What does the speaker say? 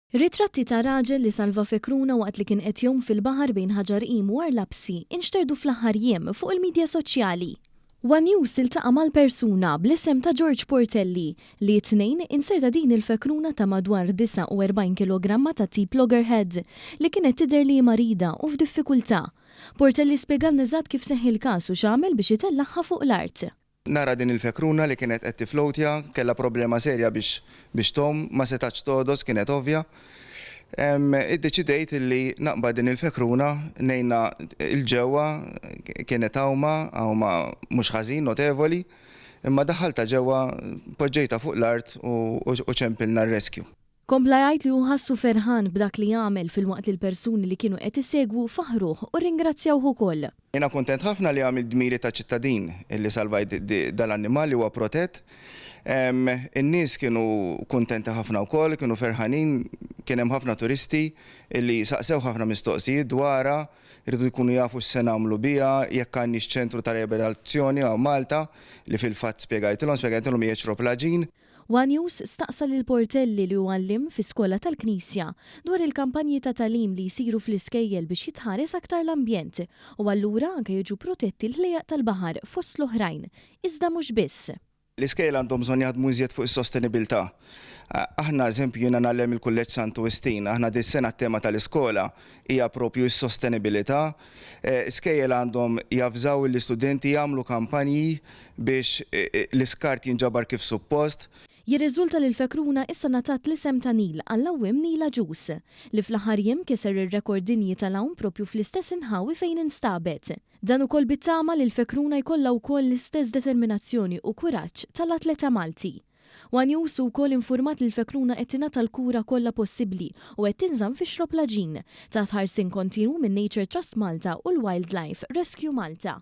Ritratti ta' raġel li salva fekruna waqt li kien qed jgħum fil-baħar bejn Ħaġar Qim u Għar Lapsi inxterdu fl-aħħar jiem fuq il-midja soċjali. One News iltaqa' mal-persuna bl-isem ta' George Portelli li t-Tnejn inserta din il-fekruna ta' madwar 49 kilogramma ta' tip loggerhead li kienet tidher li hi marida u f'diffikultà. Portelli spjegalna eżatt kif seħħ il-każ u x'għamel biex itellagħha fuq l-art. Nara din il-fekruna li kienet qed tiflowtja, kellha problema serja biex biex tgħum, ma setgħetx togħdos, kienet ovvja. Iddeċidejt li naqbad din il-fekruna, ngħinha 'l ġewwa, kienet għawma, għawma mhux ħażin, notevoli, imma daħħaltha ġewwa, poġġejtha fuq l-art u ċempilna r-rescue. Kompla jgħid li hu ħassu ferħan b'dak li għamel filwaqt li l-persuni li kienu qed isegwu faħħruh u rringrazzjawh ukoll. Jiena kuntent ħafna li għamilt dmiri ta' ċittadin li salvajt dal-annimal li huwa protett. In-nies kienu kuntenti ħafna wkoll, kienu ferħanin, kien hemm ħafna turisti li saqsew ħafna mistoqsijiet dwarha, riedu jkunu jafu x'se nagħmlu biha, jekk għandniex ċentru ta' riabilitazzjoni hawn Malta, li fil-fatt spjegajtilhom, spjegajtilhom hija ċroplaġin. One News staqsa lil Portelli li hu għalliem fi skola tal-Knisja dwar il-kampanji ta' tagħlim li jsiru fl-iskejjel biex jitħares aktar l-ambjent u allura anke jiġu protetti l-ħlejjaq tal-baħar fost l-oħrajn, iżda mhux biss. L-iskejjel għandhom bżonn jaħdmu iżjed fuq is-sostenibilità. Aħna eżempju jiena ngħallem il-Kulleġġ Santu Wistin, aħna dis-sena t-tema tal-iskola hija propju s-sostenibilità. Skejjel għandhom javżaw l-istudenti jagħmlu kampanji biex l-iskart jinġabar kif suppost. Jirriżulta li l-fekruna issa ngħatat l-isem ta' Neil għall-għawwiem Neil Agius, li fl-aħħar jiem kiser ir-rekord dinji tal-għawm propju fl-istess inħawi fejn instabet. Dan ukoll bit-tama li l-fekruna jkollha wkoll l-istess determinazzjoni u kuraġġ tal-atleta Malti. One News hu wkoll infurmat li l-fekruna qed tingħata l-kura kollha possibbli u qed tinżamm fi xrob l-għaġin, taħt ħarsien kontinwu minn Nature Trust Malta u l-Wildlife Rescue Malta.